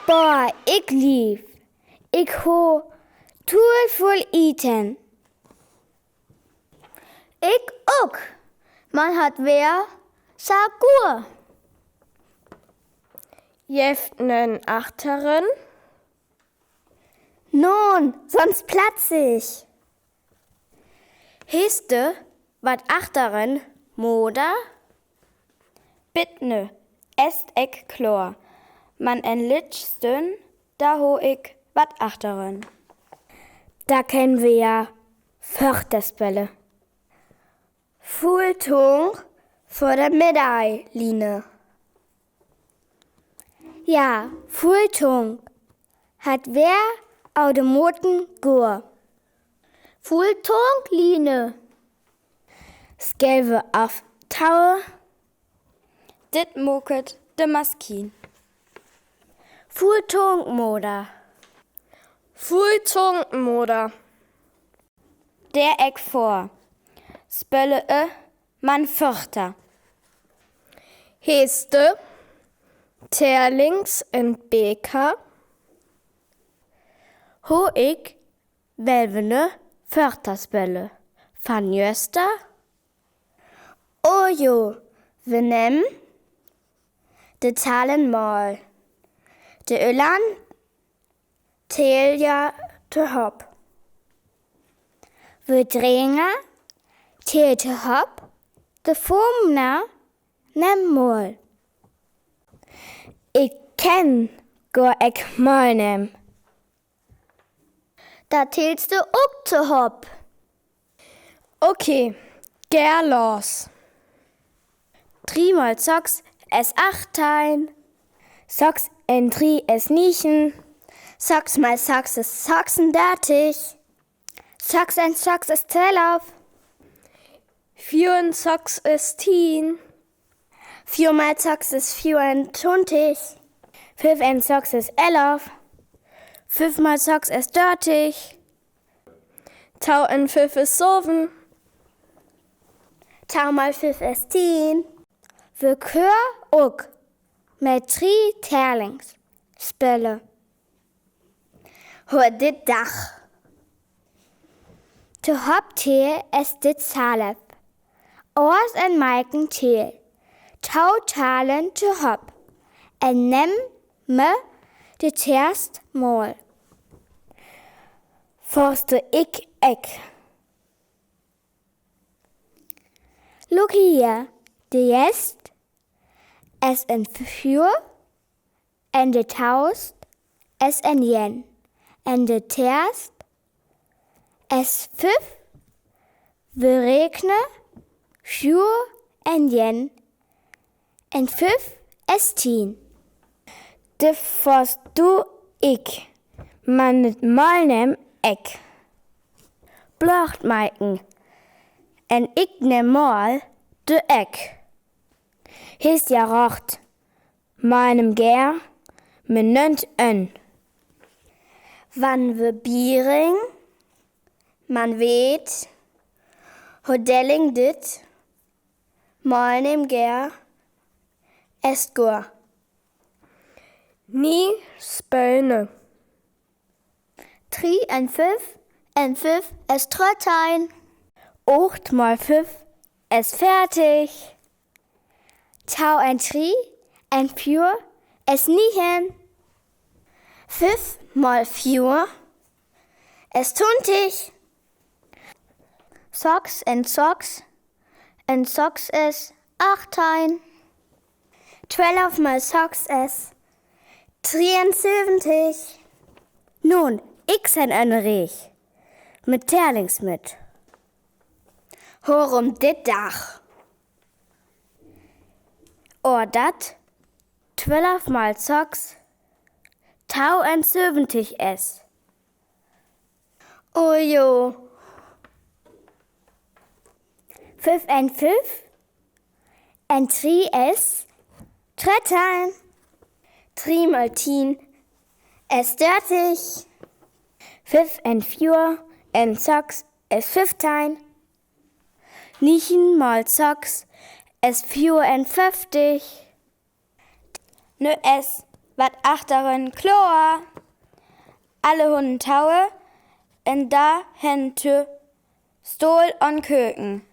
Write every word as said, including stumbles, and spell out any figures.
Boah, ik liev. Ik hoof toll völ Eten. Ik ok. Man hett wea sa goa. Jeft 'nen achteren? Noon, sons platz ik. Hest du wat achteren, Moder? Bitte, es ik kloor. Man en lütt Stünn, do hoof ik wat achteren. Do kenne wi jo Förster spille. Völ Tung vör de Middellinie. Jo, völ Tung. Hett wea aw de Moten goa. Völ Tung, Line. Scheve aftouwe. Dit moket de Maschien. Völ Tung, Moder. Völ Tung, Moder. Dor ik vör. Spille e man Förster. Hest du Teerlings un Beker? Hoof ik, well wi nu Förster spille. Van jöster? O jo, wi nemme de Talen mal. De Öllern telle tohoop. Wi Drinker telle tohoop. De Fumner nemme mal. Ik kenn gor kee Malnäm. Do tellst du ok tohoop. Okay, geer los. Drie mal saks es achttein. Saks un drie es niegen. Saks mal saks es saksundörtig. Saks un saks es twelf. Veer un saks es tien. Veer mal saks es veeruntwintig. Fünf un saks es elf. Fünf mal saks es dörtig. Tau un fünf es söven. Tau mal fünf es tien. Wi kenne ok mit drie Teerlings spille. Hör dit doch. Tohoop telle es dit zelf. Ors un Maiken telle. Tau Talen tohoop. Un nemme de teerst mal. Vörst du, ik ek. Look hia, de ierst es en veer, en de twaad es en ien, en de dertste es fünf, wi räkne veer en ien, en fünf es tien. De vörst du, ik, man mit Malnäm ek. Bloots Maiken, en ik nemm mal de ek. Hest jo rajcht, Malnäm geer, me nömt en. Wan wi biering, man weet, hur Delling dit, Malnäm geer, es goa. Ni spöne. Drie en fünf, en fünf es drettein. Acht mal fünf es veertig. Tau en drie, en veer es niegen. Fünf mal veer es twintig. Saks en saks, en saks es achttein. Twelf mal saks es drieunzeventig. Noon, ik sin en Reeg. Mit Teerlings mit. Hör rum dit doch. Or dat twelf mal saks twieunzeventig es. O jo. Fünf en fünf, en drie es drettein. Drie mal tien es dertig. Fünf en veer, en saks es fünftein. Niegen mal saks es veerenföfftig. Nu es Wat achteren kloor. Alle Hunnen tau, un dao hen to Stohl un Köken.